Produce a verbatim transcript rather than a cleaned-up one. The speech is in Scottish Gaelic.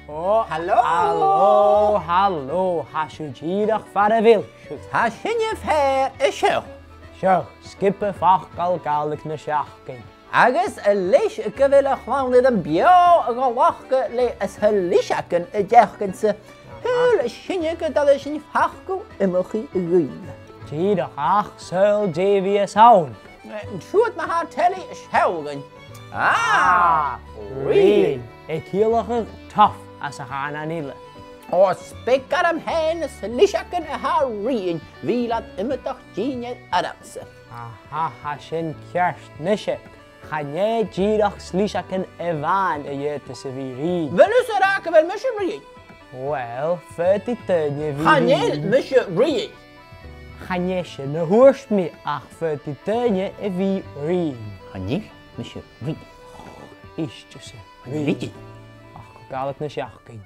Ò, halò! Halò, halò, tha sibh dìreach far a bheil sibh. Tha sinne fèir an seo. Seo, sgioba facal Gàidhlig na seachdain. Agus leis gu bheil a' chlann air am beò a ghlacadh le slisgean a' seachdain-sa, shaoil sinne gun toireadh sinn facal iomchaidh dhuibh. Dìreach, ach saoil dè bhios ann? Siud ma tha telly a' sealltainn. Ah, rinn. Rinn. A' ciallachadh tough anns a' chànan eile. Ò, 's beag orm fhèin na slisgean a tha rinn, bhiodh iad iomadach dìnnear ormsa. Aha, tha sin ceart a-nise. Chan e dìreach slisgean a-mhàin a dh'fhaodas a bhith rinn. Bheil thusa ag ràdh gu bheil mise rinn? Uill, faodaidh daoine a bhith rinn. Chan eil mise rinn. Chan e sin a thuirt mi, ach faodaidh daoine a bhith rinn. Chan eil mise rinn. Ist thusa. Chan eil rinn. Ach gu Gàidhlig na seachdain.